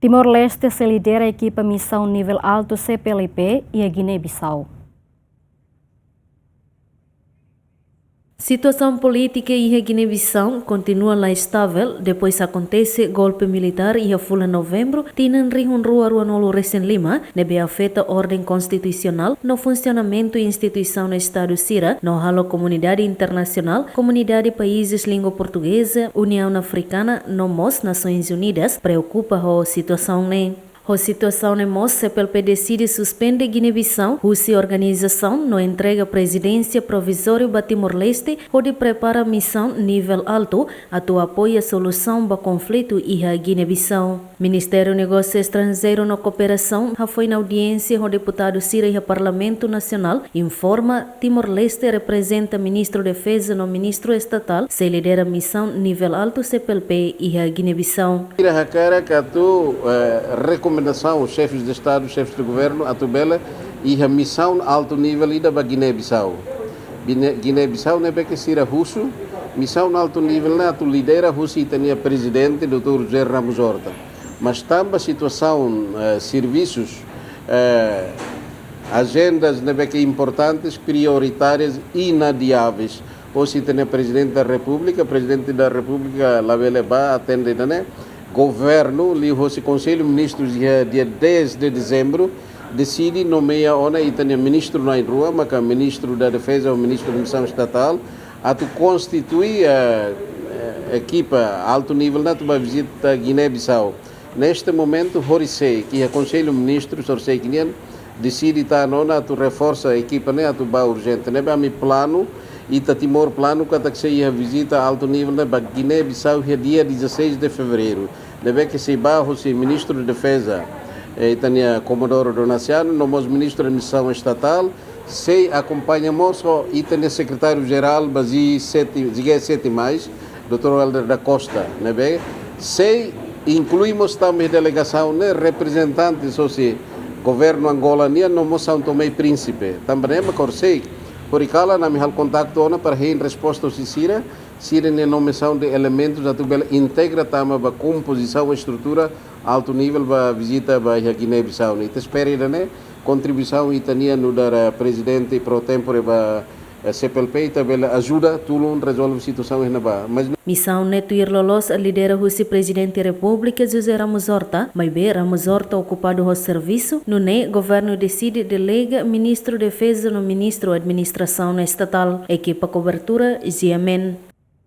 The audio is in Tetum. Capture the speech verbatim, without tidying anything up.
Timor-Leste sei lidera ekipa misaun nivel altu C P L P iha Guiné-Bissau. Situasaun polítika iha Guiné-Bissau kontinua la estável depois akontese golpe militár iha fulan Novembru tinan rihun rua rua nulu resin lima, ne'ebé afeta orden konstitusionál no funsionamentu instituisaun Estadu sira, no halo komunidade internasionál, komunidade países língua portugeza, Uniaun Afrikana, no mós Nasoins Unidas preokupa ho situasaun ne'e. Ho situasaun ne'e mós, C P L P deside suspende Guiné-Bissau husi organizasaun no entrega prezidénsia provizóriu ba Timor-Leste, hodi prepara misaun nivel altu atu apoia solusaun ba konflitu iha Guiné-Bissau. Ministériu Negósiu Estranjeiru no Kooperasaun hafoin audiénsia ho deputadu sira iha Parlamentu Nasionál informa Timor-Leste reprezenta Ministru Defeza no Ministru Estatál sei lidera misaun nivel altu C P L P iha Guiné-Bissau. Sira hakarak atu, eh, rekomendasaun xefes de Estadu, xefes de Governu, atu bele iha misaun altu nivel ida ba Guiné-Bissau. Bine-, Guiné-Bissau ne'ebé ke sira husu, misaun altu nivel ne'e atu lidera husi ita-nia prezidente, doutór José Ramos Horta. Mas tanba situasaun, eh, servisus, eh, ajendas ne'ebé ke importantes, prioritárias, inadiáveis. Hosi ita-nia Prezidente da Repúblika, Prezidente da Repúblika labele bá atende ida-ne'e. Governu, liuhosi Konsellu Ministrus iha dia dez de dezembru, deside nomeia ona ita-nia ministru na'in-rua, maka Ministru da Defeza ho Ministru da Misaun Estatál, atu konstitui, eh, eh, ekipa altu nivel ne'e atu bá vizita Guiné-Bissau. Neste momentu, horisehik iha Konsellu Ministrus, horisehik nian, deside tan ona atu reforsa ekipa ne'e atu bá urjente. Ne'ebé ami planu, ita Timor planu katak sei iha vizita altu nivel ne'e ba Guiné-Bissau iha dia dezasseis de fevereiru. Ne'ebé ke sei bá hosi Ministru de Defeza, eh, ita-nia Comodoro Donaciano, no mós Ministru da Misaun Estatál, sei akompaña mós ho ita-nia Sekretáriu Jerál ba G sete, G sete mais, doutór Helder da Costa, ne'ebé sei inklui mós tanba iha delegasaun ne'e reprezentantes hosi Governu Angola nian no mós São Tomé e Príncipe. Tanba ne'e mak horisehik, horikalan ami halo kontaktu ona para hein resposta hosi sira, sira-nia nomeasaun de elementus atu bele integra tama ba kompozisaun estrutura altu nivel ba vizita ba iha Guiné-Bissau ne'e. Ita espera ida-ne'e kontribuisaun ita-nian nu'udar, eh, prezidente pro tempore ba, eh, C P L P, ita bele ajuda tulun rezolve situasaun iha ne'ebá. Mas misaun ne'e tuir loloos lidera husi Prezidente Repúblika José Ramos Horta, maibé Ramos Horta okupadu ho servisu, nune'e governu deside delega Ministru Defeza no Ministru Administrasaun Estatál. Ekipa kobertura, G M N.